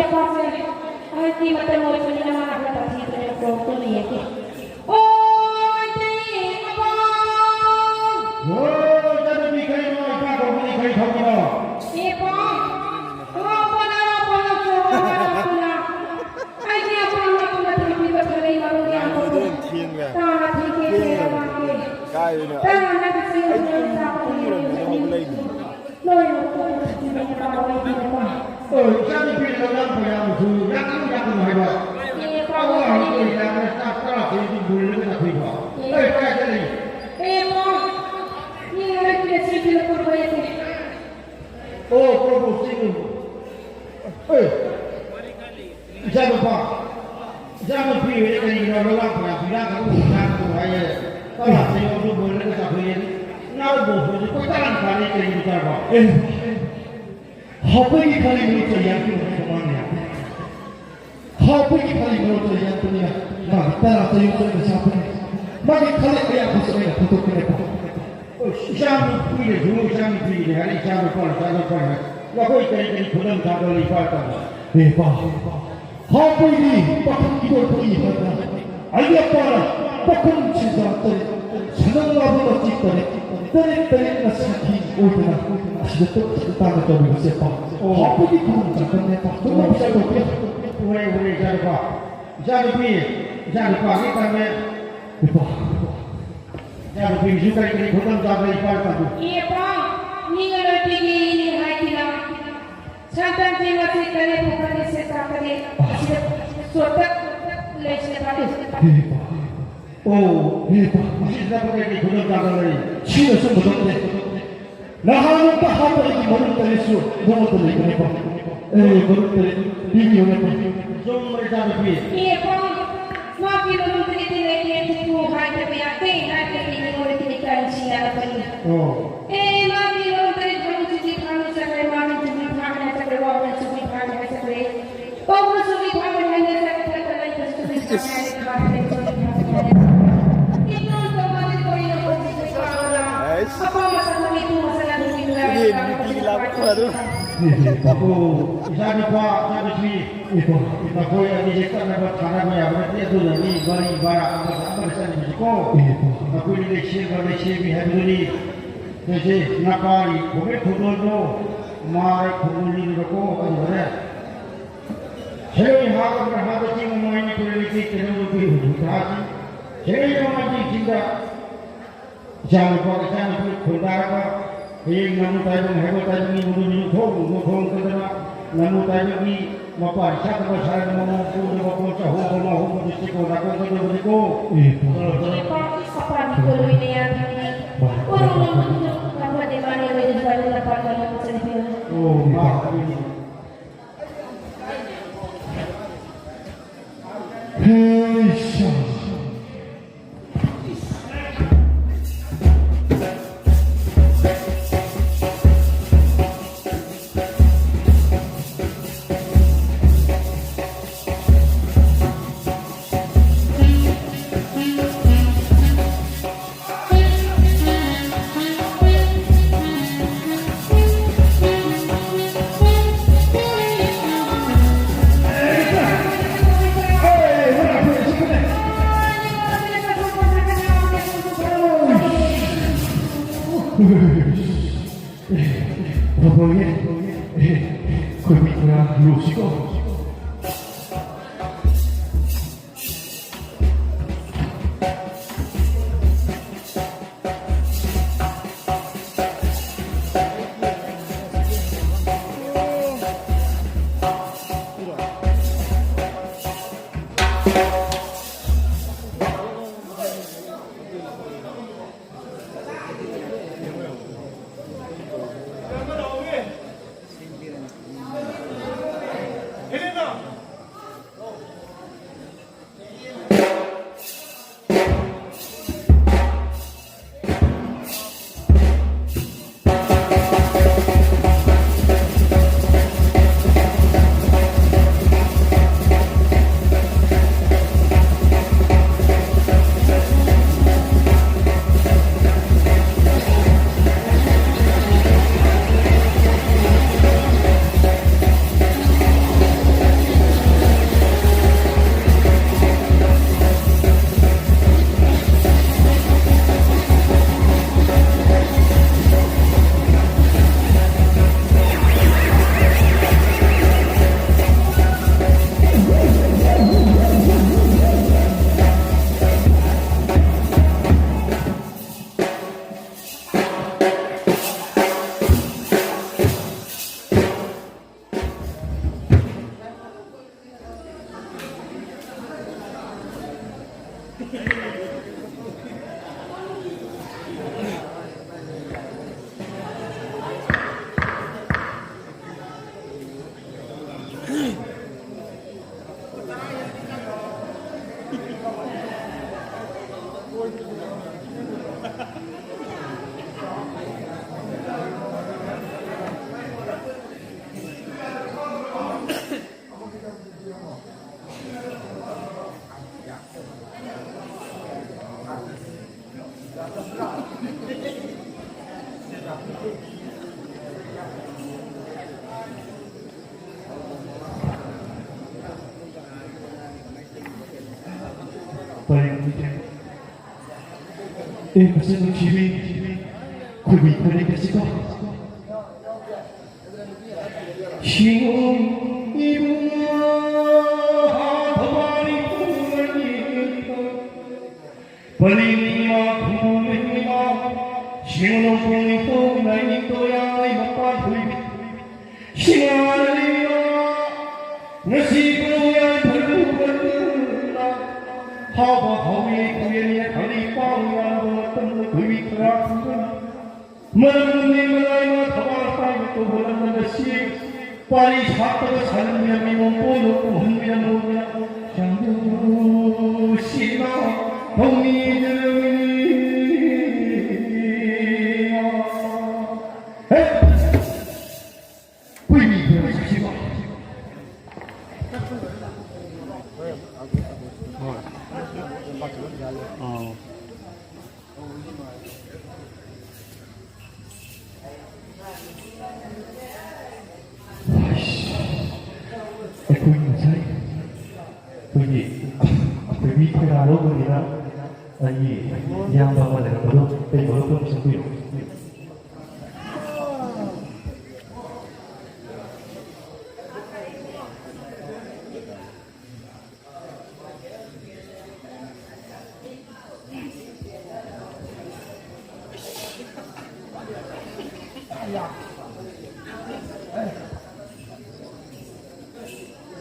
ꯏꯄꯥꯁꯦ ꯑꯍꯜꯒꯤ ꯃꯇꯝ ꯑꯣꯏꯕꯅꯤꯅ ꯃꯥꯅ ꯈꯔ ꯇꯥꯊꯤꯗꯅ ꯀꯣꯛꯇꯨꯅ ꯌꯦꯡꯒꯦ꯫ ꯑꯣꯏ ꯇꯦꯡ ꯃꯄꯥꯟ! ꯍꯣꯏ, ꯏꯆꯥꯅꯨꯄꯤ ꯀꯔꯤꯅꯣ? ꯏꯄꯥ ꯀꯧꯕꯅꯤ, ꯀꯔꯤ ꯊꯧꯕꯅꯣ? ꯏꯄꯥ! ꯍꯣ, ꯄꯣꯂꯥ, ꯄꯣꯂꯥ, ꯄꯣꯂꯥ, ꯄꯣꯂꯥ꯫ ꯑꯩꯒꯤ ꯑꯄꯥꯝꯕ ꯄꯣꯂꯥ ꯊꯝꯕꯤꯕ ꯐꯔꯦ, ꯃꯔꯨ ꯌꯥꯝꯕꯗꯣ꯫ ꯇꯥꯅ ꯊꯦꯡꯀꯦ, ꯊꯦꯡꯅ ꯂꯥꯛꯀꯦ꯫ ꯀꯥꯏꯗꯅꯣ? ꯇꯥꯅ ꯅꯪꯒꯤ ꯆꯤꯟ ꯑꯩ ꯇꯨꯝ-, ꯇꯨꯝꯃꯨꯔꯕꯅꯤꯅ ꯍꯧꯒꯠꯂꯛꯏꯅꯤ꯫ ꯂꯣꯏꯅ ꯀꯣꯛꯅ ꯊꯝꯕꯤꯕ ꯐꯔꯦ꯫ ꯍꯣꯏ, ꯏꯆꯥꯅꯨꯄꯤ ꯂꯧꯅ ꯀꯌꯥꯃꯨꯛꯁꯨ ꯌꯥꯝꯅ ꯌꯥꯝꯅ ꯍꯥꯏꯕ꯫ ꯑꯦ, ꯄꯥꯎ ꯑꯉꯥꯡ ꯂꯩ꯫ ꯑꯣꯏꯔꯤꯀꯥꯟꯗ ꯆꯥꯛ ꯆꯔꯥ ꯁꯤꯗꯤ ꯂꯣꯏꯔꯒ ꯆꯠꯈꯤꯕ꯫ ꯑꯦ꯫ ꯑꯩ ꯀꯥꯏ ꯆꯠꯂꯤ? ꯑꯦ, ꯄꯥꯎ꯫ ꯃꯤ ꯑꯃꯒꯤ ꯉꯁꯤ ꯄꯤꯔꯛꯄ ꯂꯣꯏꯔꯦ꯫ ꯑꯣ, ꯄ꯭ꯔꯣꯕꯨ ꯆꯤꯡ꯫ ꯑꯦ, ꯏꯆꯥꯅꯨꯄꯥ, ꯏꯆꯥꯅꯨꯄꯤ ꯑꯣꯏꯔꯦ ꯀꯔꯤꯒꯤꯅꯣ ꯂꯧꯅ ꯀꯌꯥ ꯄꯤꯔꯛꯀꯅꯨ, ꯄꯤꯔꯛꯀꯅꯨ ꯍꯥꯏꯌꯦ꯫ ꯆꯔꯥ ꯁꯤꯗꯤ ꯂꯣꯏꯔꯒ ꯆꯠꯈ꯭ꯔꯦ꯫ ꯉꯥ ꯕꯣꯛꯁꯇꯨꯗꯤ ꯀꯣꯏ ꯇꯔꯥ ꯇꯥꯔꯦ ꯀꯔꯤꯒꯤ ꯆꯥꯕ? ꯑꯦ꯫ ꯍꯥꯎꯕꯒꯤ ꯈꯜꯂꯤꯕꯅꯤ ꯆꯩꯌꯥꯛꯀꯤ ꯃꯍꯩ ꯃꯃꯥꯡꯅ ꯌꯥꯝ ꯍꯥꯎꯕꯒꯤ ꯈꯜꯂꯤꯕꯅꯤ ꯆꯩꯌꯥꯛꯄꯅꯤꯅ ꯃꯥꯒꯤ ꯇꯔꯥ ꯇꯔꯨꯛ ꯑꯣꯏꯅ ꯆꯥꯕꯅꯤ꯫ ꯃꯥꯒꯤ ꯈꯜꯂꯤ ꯑꯌꯥꯝꯕꯁꯨ ꯑꯩꯅ ꯐꯨꯠꯇꯣꯛꯄꯅꯦꯀꯣ꯫ ꯏꯆꯥ ꯅꯨꯄꯤꯅꯁꯨ ꯏꯆꯥ ꯅꯨꯄꯤꯅꯦ ꯍꯥꯏꯔꯦ, ꯏꯆꯥ ꯅꯨꯄꯥꯅ ꯏꯆꯥ ꯅꯨꯄꯥꯅꯦ ꯍꯥꯏꯔꯦ꯫ ꯅꯈꯣꯏ ꯀꯔꯤ ꯀꯔꯤ ꯈꯨꯗꯝ ꯆꯥꯗꯧꯔꯤ ꯏꯄꯥ ꯏꯄꯥꯅ? ꯑꯦ ꯄꯥ, ꯍꯥꯎꯕꯒꯤ ꯄꯥꯈꯪ ꯏꯀꯣꯏ ꯐꯨꯏ ꯍꯥꯏꯕ ꯑꯩꯒꯤ ꯑꯄꯥꯅ ꯄꯥꯈꯪ ꯆꯤꯟꯖꯥꯛ ꯇꯔꯦꯠ, ꯁꯅꯥ ꯂꯥꯕ ꯃꯆꯤ ꯇꯔꯦꯠ, ꯇꯔꯦꯠ ꯇꯔꯦꯠꯅ ꯁꯥꯊꯤ ꯑꯣꯏꯗꯅ ꯑꯁꯤꯗ ꯇꯣꯛ ꯇꯥꯅ ꯇꯧꯔꯤꯕꯁꯦ ꯄꯥ꯫ ꯑꯣ꯫ ꯍꯥꯎꯕꯒꯤ ꯈꯨꯗꯝ ꯆꯥꯗꯝꯅꯦ ꯄꯥ꯫ ꯆꯨꯝꯅ ꯄꯩꯁꯥ ꯇꯧꯕꯤꯌꯨ꯫ ꯎꯔꯦ, ꯎꯔꯦ, ꯏꯆꯥꯅꯨꯄꯥ꯫ ꯏꯆꯥꯅꯨꯄꯤ, ꯏꯆꯥꯅꯨꯄꯥꯒꯤ ꯇꯝꯃꯦ꯫ ꯏꯄꯥ꯫ ꯏꯆꯥꯅꯨꯄꯤꯁꯨ ꯀꯔꯤ ꯀꯔꯤ ꯈꯨꯗꯝ ꯆꯥꯕ ꯏꯄꯥ ꯏꯄꯥꯗꯨ? ꯏꯄꯥ, ꯃꯤꯅ ꯂꯣꯏ ꯄꯤꯒꯦ ꯍꯥꯏꯗꯅ ꯁꯟꯇꯥꯟ ꯊꯦꯡꯕꯁꯦ ꯀꯔꯤ ꯄꯨꯈ꯭ꯔꯤꯁꯦ ꯇꯥꯛꯀꯅꯤ? ꯑꯁꯤꯗ ꯆꯣꯠꯇ ꯂꯩꯁꯤꯜꯂꯦ ꯄꯥ꯫ ꯏꯄꯥ꯫ ꯑꯣ, ꯏꯄꯥ꯫ ꯃꯁꯤꯗ ꯀꯔꯤ ꯀꯔꯤ ꯈꯨꯗꯝ ꯆꯥꯕ ꯂꯩ? ꯁꯤꯅꯁꯨ ꯈꯨꯗꯝꯅꯦ꯫ ꯅꯍꯥꯟ ꯑꯃꯨꯛꯇ ꯍꯥꯞꯄ ꯑꯩꯒꯤ ꯃꯔꯨꯞ ꯇꯔꯦꯠꯁꯨ ꯅꯉꯣꯟꯗ ꯂꯩꯕꯅꯦꯀꯣ꯫ ꯑꯦ, ꯃꯔꯨꯞ ꯇꯔꯦꯠ ꯄꯤꯕꯤꯌꯨꯅꯦꯀꯣ꯫ ꯆꯨꯝꯕꯅꯦ ꯏꯆꯥꯅꯨꯄꯤ꯫ ꯑꯦ, ꯄꯥꯎ, ꯃꯥꯒꯤ ꯃꯔꯨꯞ ꯇꯔꯦꯠꯇꯤ ꯂꯩꯇꯦ, ꯄꯨꯄꯨ ꯍꯥꯏꯗꯕ ꯌꯥꯗꯦ, ꯍꯥꯏꯗ꯭ꯔꯗꯤ ꯃꯤꯉꯣꯟꯗ ꯇꯤꯟ ꯀꯥꯡ ꯁꯤꯟꯅꯔꯛꯀꯅꯤ꯫ ꯑꯣ꯫ ꯑꯦ, ꯃꯥꯒꯤ ꯃꯔꯨꯞ ꯇꯔꯦꯠ ꯐꯪꯉꯤ, ꯆꯨꯖꯤ ꯐꯪꯉꯤ ꯆꯠꯈ꯭ꯔꯦ, ꯃꯥꯅ ꯆꯨꯖꯤ ꯐꯪꯉꯤ ꯍꯥꯏ ꯆꯠꯈ꯭ꯔꯦ, ꯋꯥꯕꯅ ꯆꯨꯖꯤ ꯐꯪꯉꯤ ꯍꯥꯏ ꯆꯠꯈ꯭ꯔꯦ꯫ ꯇꯧꯕꯁꯨ ꯃꯤ ꯐꯥꯕ ꯍꯥꯏꯅ ꯆꯠꯄ ꯆꯠꯄ ꯂꯩꯕꯁꯨ ꯃꯤ ꯐꯥꯕ ꯍꯥꯏꯅ ꯆꯠꯄ ꯍꯥꯏꯅ꯫ ꯏꯇꯣꯝ ꯇꯧꯕꯗꯤ ꯀꯣꯏꯅ ꯍꯧꯖꯤꯛꯁꯨ ꯐꯥꯕꯅ꯫ ꯑꯩꯁ꯫ ꯑꯄꯥꯝꯕ ꯆꯠꯄ ꯃꯤ ꯄꯨꯡ ꯃꯁꯥꯅ ꯅꯨꯄꯤ ꯁꯤꯗꯤ ꯅꯨꯄꯤꯒꯤ ꯂꯥꯛꯄ ꯐꯔꯣꯏ꯫ ꯑꯣ, ꯏꯆꯥꯅꯨꯄꯥ, ꯏꯆꯥꯅꯨꯄꯤ, ꯏꯄꯥ꯫ ꯅꯈꯣꯏ ꯑꯅꯤꯁꯦ ꯀꯟꯅꯕ ꯊꯥꯅꯕ ꯌꯥꯕ ꯅꯠꯇꯦ, ꯑꯗꯨꯅꯅꯤ ꯃꯔꯤ ꯃꯔꯥ ꯑꯃꯗ ꯑꯃꯗ ꯆꯠꯂꯤꯕꯁꯤꯀꯣ꯫ ꯏꯄꯥ꯫ ꯅꯈꯣꯏꯅꯤ ꯂꯩꯁꯦꯝꯕ ꯂꯩꯁꯦꯝꯕꯤ ꯍꯥꯏꯕꯗꯨꯅꯤ꯫ ꯅꯣꯏꯁꯦ ꯅꯄꯥꯒꯤ ꯈꯣꯡꯒꯦ ꯈꯨꯡꯒꯣꯜꯗꯣ ꯃꯥꯔ ꯈꯨꯡꯒꯣꯜꯅꯤꯕꯀꯣ, ꯑꯗꯨꯒꯅꯦ꯫ ꯁꯦꯔꯩ ꯍꯥꯞꯄꯗ ꯍꯥꯞꯄ ꯆꯤꯡ ꯃꯃꯥꯏꯅꯤ ꯀꯨꯏꯔꯦ ꯂꯩꯇꯦ, ꯀꯩꯅꯣꯝꯗ ꯄꯤꯔꯨꯕ ꯊꯥꯁꯤ꯫ ꯁꯦꯔꯩ ꯃꯃꯥꯏ ꯆꯤꯡꯁꯤꯡꯗ ꯏꯆꯥꯅꯨꯄꯥ, ꯏꯆꯥꯅꯨꯄꯤ ꯈꯣꯟꯗꯥꯔꯒ ꯍꯌꯦꯡ ꯉꯥꯅꯨ ꯇꯥꯏꯕꯪ ꯍꯥꯏꯕ ꯇꯥꯏꯕꯪꯒꯤ ꯃꯗꯨ ꯃꯤꯅꯨ ꯊꯣꯡ ꯃꯗꯨ ꯊꯣꯡ ꯀꯗꯅ ꯉꯥꯅꯨ ꯇꯥꯏꯕꯪꯒꯤ ꯃꯄꯥ ꯏꯁꯥꯗꯕ ꯁꯥꯔꯒ ꯃꯃꯣꯟ ꯄꯨꯅꯕ ꯄꯣꯠ ꯆꯍꯣꯡꯕ ꯃꯍꯣꯡꯕꯗꯨ ꯆꯦꯛꯀꯣꯟ ꯅꯥꯀꯣꯡ ꯀꯗꯧꯕꯅꯤꯀꯣ꯫ ꯏꯄꯥ꯫ ꯏꯄꯥꯒꯤ ꯁꯄꯥꯅꯤ ꯀꯣꯂꯣꯏꯅ ꯌꯥꯕꯤꯔꯤ꯫ ꯀꯣꯂꯣꯏ ꯃꯗꯨ ꯀꯝꯕꯗꯤ ꯃꯥꯅꯤ ꯂꯣꯏꯗ ꯁ꯭ꯋꯥꯏꯗ ꯂꯝꯄꯥꯛ ꯃꯅꯨꯡ ꯆꯪꯕꯤꯌꯨ꯫ ꯑꯣ, ꯏꯄꯥ꯫ ꯍꯦ ꯏꯁꯥ꯫ ꯄꯔꯦꯡ ꯂꯩꯇꯦ꯫ ꯑꯦ, ꯃꯁꯤ ꯅꯨꯡꯁꯤꯕꯤ, ꯈꯣꯏꯕꯤ ꯈꯣꯏꯔꯦꯡ ꯑꯁꯤꯀꯣ꯫ ꯁꯤꯡꯉꯣ ꯏꯕꯨꯡꯉꯣ, ꯊꯋꯥꯔꯤ ꯄꯨꯔꯅꯤ꯫ ꯄꯅꯤꯅꯤꯃ ꯈꯨꯃꯨꯅꯤꯃ, ꯁꯤꯡꯉꯣ ꯄꯨꯡꯅꯤꯡꯊꯧ ꯅꯥꯏꯅꯤꯡꯊꯧ ꯌꯥꯏ ꯃꯄꯥꯟ ꯍꯨꯏꯕꯤ꯫ ꯁꯤꯡꯉꯥꯅꯤꯃ, ꯉꯁꯤ ꯄꯨꯡ ꯌꯥꯏꯐꯔꯨꯕꯅ, ꯍꯥꯎꯕ ꯍꯥꯎꯏ ꯀꯨꯌꯦꯟ ꯌꯥꯏꯐꯔꯤ ꯄꯥꯎ ꯌꯥꯝꯕ ꯃꯇꯝꯗ ꯍꯨꯏꯕꯤ ꯈꯔ ꯈꯪꯒꯅꯤ꯫ ꯃꯔꯝꯗꯤ ꯃꯂꯥꯏꯅ ꯊꯋꯥ ꯊꯥꯏꯅ ꯇꯧꯕ ꯂꯝꯗꯝ ꯑꯁꯤ ꯄꯥꯔꯤ ꯁꯥꯠꯇꯕ ꯁꯥꯍꯟꯕꯤꯔꯝꯃꯤ, ꯃꯣꯝꯄꯣꯛꯅ ꯄꯨꯍꯟꯕꯤꯔꯝꯃꯤ, ꯌꯥꯝ ꯅꯨꯡꯁꯤꯅ ꯊꯧꯅꯤꯖꯔꯝꯃꯤ꯫ ꯍꯦ! ꯍꯨꯏ ꯃꯤ ꯈꯔ ꯆꯠꯈꯤꯕ꯫ ꯑꯥ꯫ ꯑꯩꯈꯣꯏ ꯉꯁꯥꯏ ꯑꯩꯈꯣꯏꯒꯤ, ꯑꯩꯈꯣꯏ ꯃꯤ ꯀꯌꯥ ꯂꯧꯕꯅꯤꯅ ꯑꯩꯒꯤ ꯏꯌꯥꯝꯕ ꯑꯃ ꯂꯩꯔꯝꯕꯗꯣ ꯑꯩ ꯃꯔꯨꯞ ꯑꯃ ꯆꯪꯕꯤꯔꯣ꯫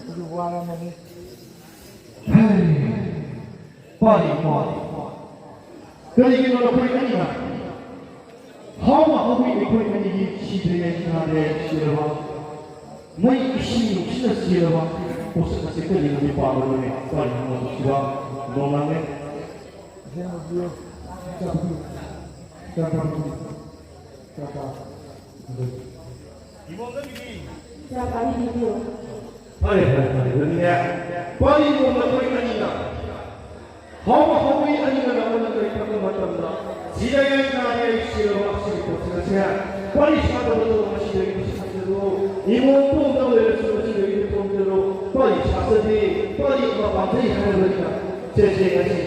ꯑꯗꯨ ꯋꯥꯔꯝꯃꯅꯤ꯫ ꯄꯥꯔꯤ, ꯄꯥꯔꯤ꯫ ꯀꯔꯤꯒꯤꯅꯣ ꯅꯈꯣꯏ ꯑꯅꯤꯅ ꯍꯥꯎꯅ ꯍꯧꯃꯤ ꯑꯩꯈꯣꯏ ꯑꯅꯤꯒꯤ ꯁꯤꯗ꯭ꯔꯤꯉꯩ ꯉꯥꯗ꯭ꯔꯦ ꯁꯤꯔꯕ ꯃꯩ ꯏꯁꯤꯡ ꯅꯨꯡꯁꯤꯠꯅ ꯁꯤꯔꯕ ꯄꯣꯠꯁꯛ ꯑꯁꯤ ꯀꯔꯤꯒꯤ ꯄꯥꯝꯕꯅꯣꯅꯦ? ꯀꯔꯤꯒꯤꯅꯣ ꯅꯨꯡꯁꯤꯕ ꯅꯣꯡꯃꯥꯡꯂꯦ? ꯆꯥꯛ ꯆꯥꯕꯤꯌꯨ꯫ ꯆꯥꯛ ꯆꯥꯕꯤꯌꯨ꯫ ꯆꯥꯛ ꯆꯥꯕꯤꯌꯨ꯫ ꯆꯥꯛ ꯆꯥꯕꯤꯌꯨ꯫ ꯐꯔꯦ, ꯐꯔꯦ, ꯐꯔꯦ꯫ ꯑꯗꯨꯗꯤꯅꯦ, ꯄꯥꯔꯤ ꯅꯣꯡꯃ ꯑꯩꯈꯣꯏ ꯑꯅꯤꯅ ꯍꯥꯎꯕ ꯍꯥꯎꯕꯤ ꯑꯅꯤꯃꯛ ꯑꯃꯅ ꯀꯔꯤ ꯈꯪꯕ ꯃꯇꯝꯗ, ꯁꯤꯗ ꯌꯥꯏ ꯅꯥꯔꯦ ꯑꯩ ꯁꯤꯔꯕ ꯑꯁꯤꯒꯤ ꯄꯣꯠꯁꯛ ꯑꯁꯦ ꯄꯥꯔꯤ ꯁꯥꯗꯕꯗꯣ ꯉꯁꯤꯗꯒꯤ ꯁꯥꯖꯔꯣ꯫ ꯏꯃꯣꯝ ꯄꯣꯝꯗ ꯑꯣꯏꯔꯁꯨ ꯉꯁꯤꯗꯒꯤ ꯄꯣꯝꯖꯔꯣ꯫ ꯄꯥꯔꯤ ꯁꯥꯖꯗꯦ, ꯄꯥꯔꯤ ꯑꯃ ꯄꯥꯝꯖꯩ ꯍꯥꯏꯔꯕꯅꯤꯅ ꯁꯦ, ꯁꯦ, ꯉꯁꯤ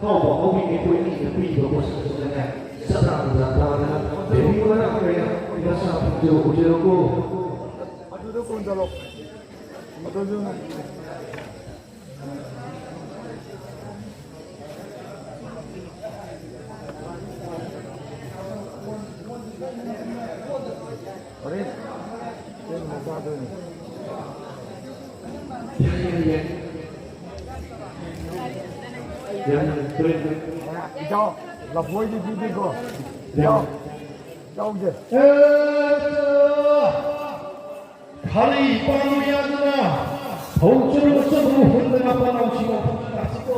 ꯍꯥꯎꯕ ꯍꯥꯎꯕꯤ ꯑꯩꯈꯣꯏ ꯑꯅꯤꯅ ꯄꯤꯔꯤꯕ ꯄꯣꯠꯁꯛ ꯑꯁꯤꯗꯅꯦ, ꯆꯠꯅ ꯄꯨꯖꯥ ꯇꯥꯗꯅ ꯕꯦꯕꯤ ꯃꯅꯥꯛ ꯑꯣꯏꯅ ꯃꯁꯥ ꯐꯪꯖꯔꯣ, ꯎꯖꯔꯣꯀꯣ꯫ ꯑꯗꯨꯗꯣ ꯀꯣꯟꯖꯜꯂꯣ꯫ ꯑꯗꯨꯗꯨꯅ꯫ ꯍꯣꯔꯦꯟ ꯊꯦꯡꯅ ꯆꯥꯗꯣꯏꯅꯤ꯫ ꯏꯇꯥꯎ, ꯂꯐꯣꯏꯗꯤ ꯄꯤꯗꯦꯀꯣ? ꯏꯇꯥꯎ, ꯏꯇꯥꯎꯒꯤ꯫ ꯈꯥꯂꯤ ꯄꯥꯝꯃꯤ ꯑꯗꯨꯅ ꯍꯧꯖꯤꯛ ꯆꯠꯄ ꯍꯨꯟꯗꯅ ꯄꯥꯎꯁꯤꯡ ꯇꯥꯁꯤꯀꯣ꯫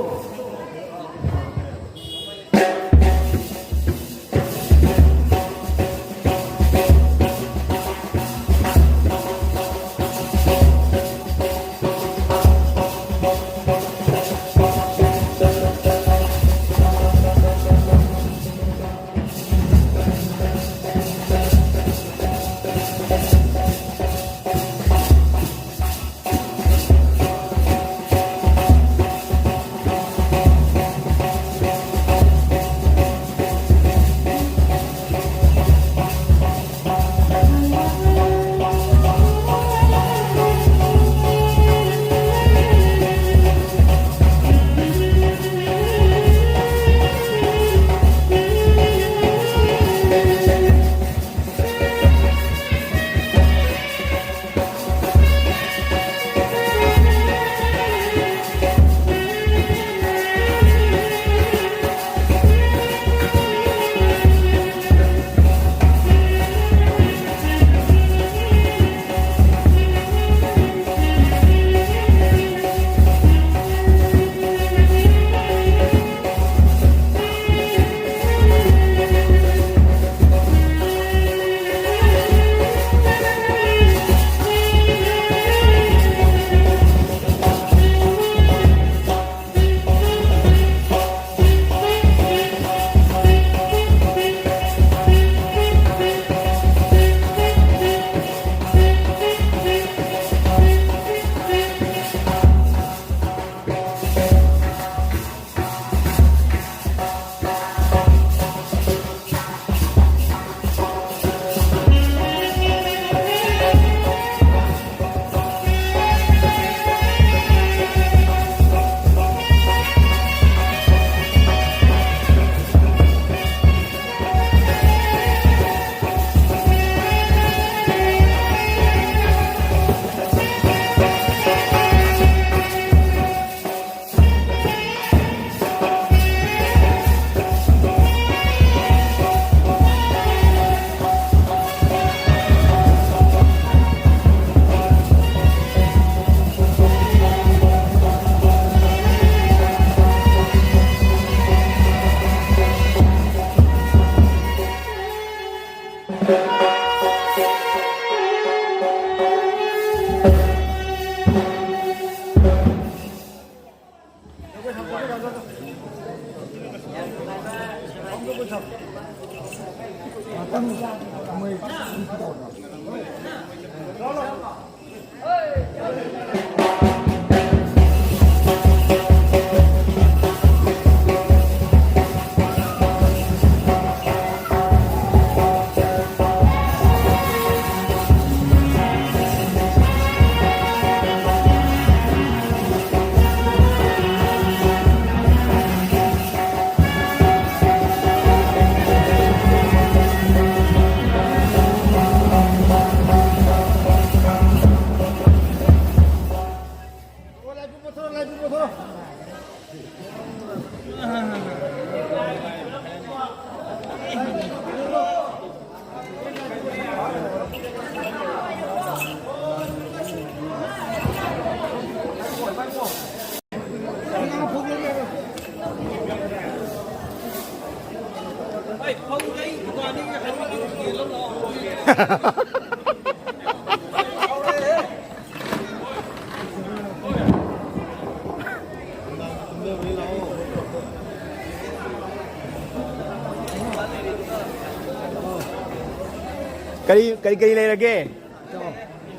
ꯀꯔꯤ, ꯀꯔꯤ, ꯀꯔꯤ ꯂꯩꯔꯒꯦ?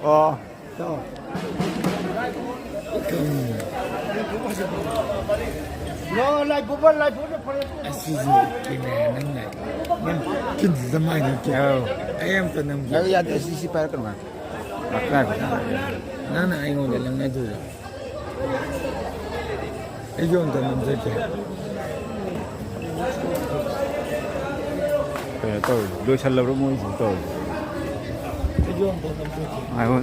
ꯑꯣ꯫ ꯂꯥꯏ ꯄꯨꯕ, ꯂꯥꯏ ꯄꯨꯕ ꯐꯔꯦ꯫ ꯑꯁꯤꯁꯦ ꯀꯦꯃꯦꯔꯥ ꯅꯪꯅ ꯅꯪ ꯈꯨꯠꯁꯤꯗ ꯃꯥꯏ ꯅꯠꯇꯦ꯫ ꯑꯧ꯫ ꯑꯩ ꯑꯝꯇ ꯅꯝꯒꯦ꯫ ꯌꯥꯗꯦ, ꯌꯥꯗꯦ, ꯑꯁꯤ, ꯁꯤ ꯄꯥꯏꯔꯛꯀꯅꯨ ꯉꯥꯏꯈꯣ꯫ ꯉꯥꯏꯈꯣ, ꯉꯥꯏꯈꯣ꯫ ꯅꯪꯅ ꯑꯩꯉꯣꯟꯗ ꯂꯪꯅꯗꯣꯏꯔꯣ? ꯑꯩꯁꯨ ꯑꯝꯇ ꯅꯝꯖꯒꯦ꯫ ꯀꯩꯅꯣ ꯇꯧꯔꯤ, ꯂꯣꯏꯁꯜꯂꯕ꯭ꯔꯣ ꯃꯣꯏꯁꯤꯕꯨ ꯇꯧꯔꯤ? ꯑꯩꯁꯨ ꯑꯝꯇ ꯅꯝꯖꯒꯦ꯫ ꯉꯥꯏꯈꯣ꯫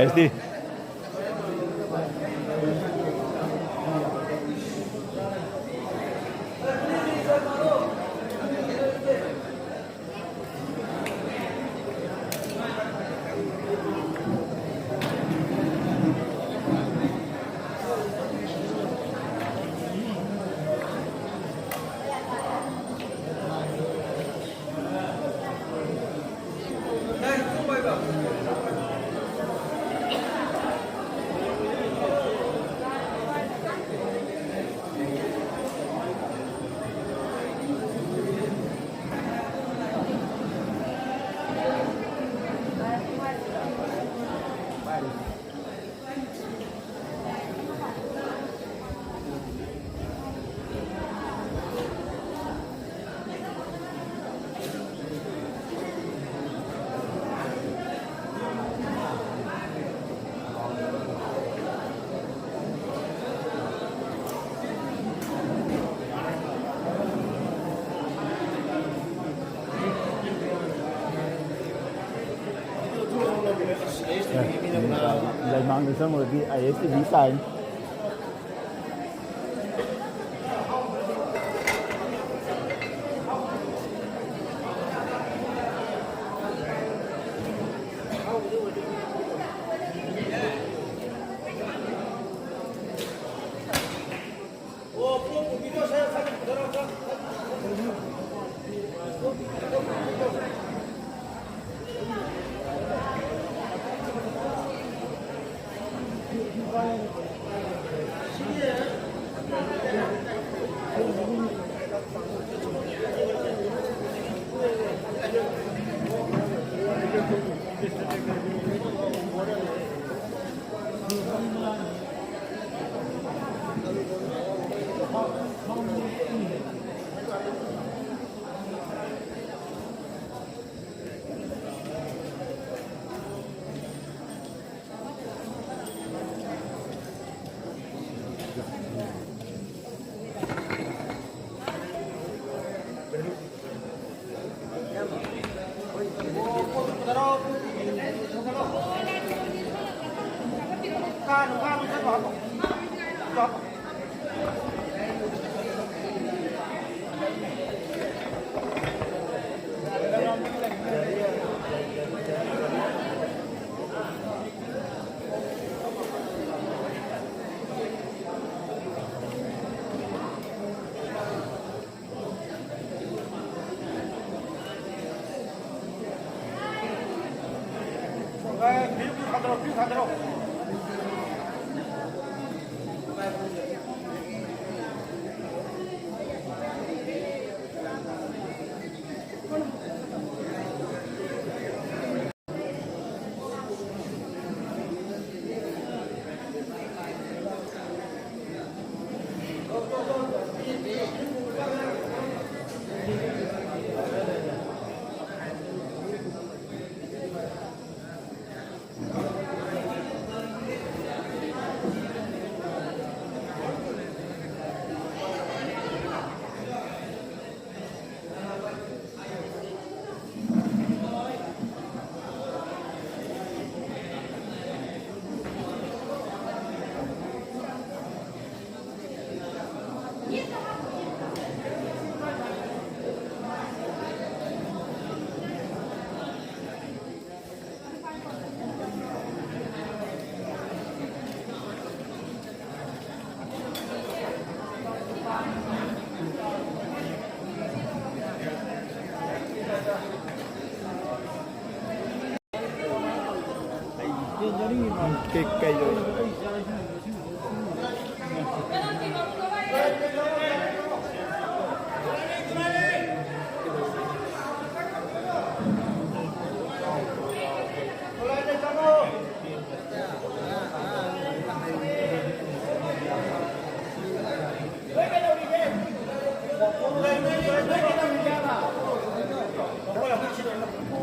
S D. ꯂꯩꯃꯥꯡꯗ ꯆꯪꯉꯨꯔꯗꯤ ꯑꯥꯏ ꯑꯦꯁ ꯇꯤ ꯚꯤ ꯇꯥꯏ꯫ ꯀꯩ ꯀꯩꯗꯧ?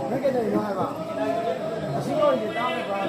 ꯅꯪ ꯀꯩꯗꯧꯔꯤꯅꯣ ꯍꯥꯏꯕ? ꯑꯁꯤ ꯑꯣꯏꯔꯗꯤ ꯇꯥꯗꯕ꯭ꯔꯥ?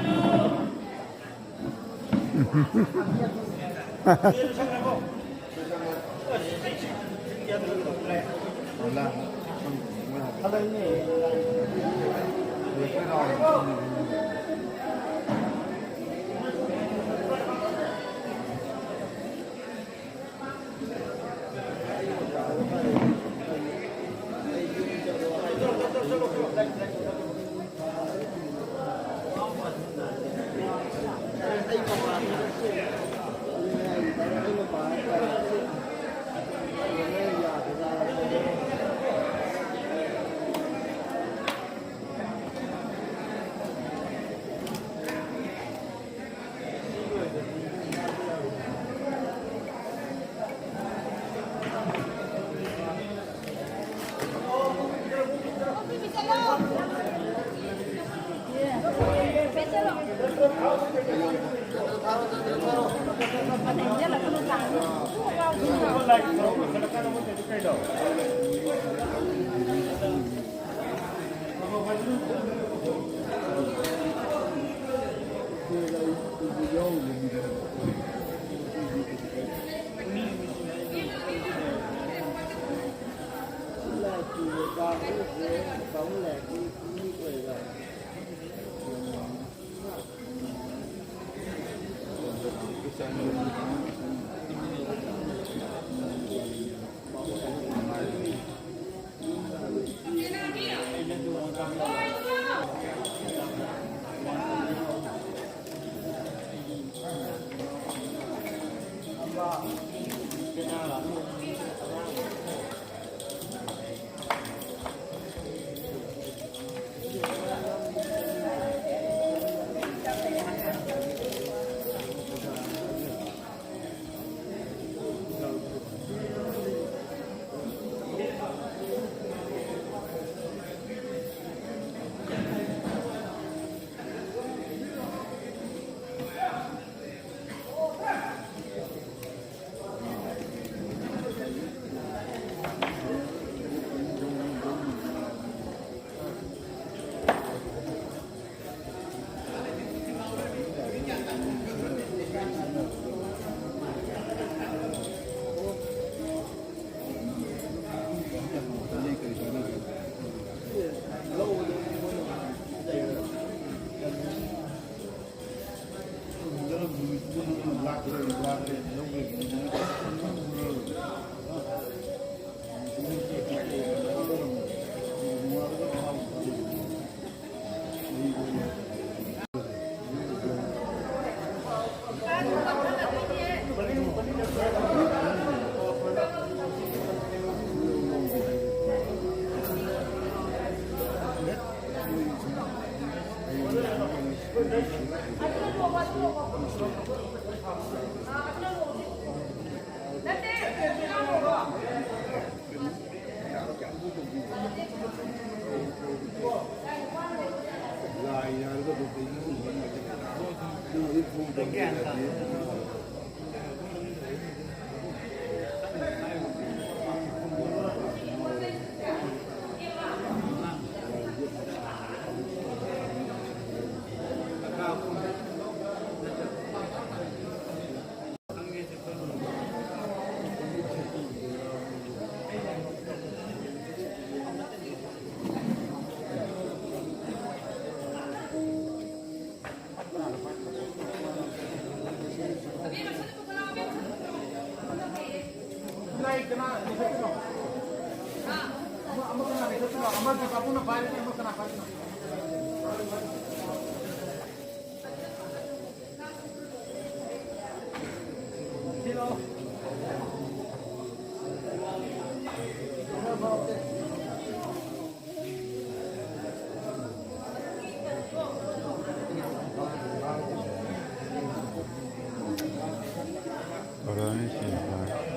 Ora, né, filho?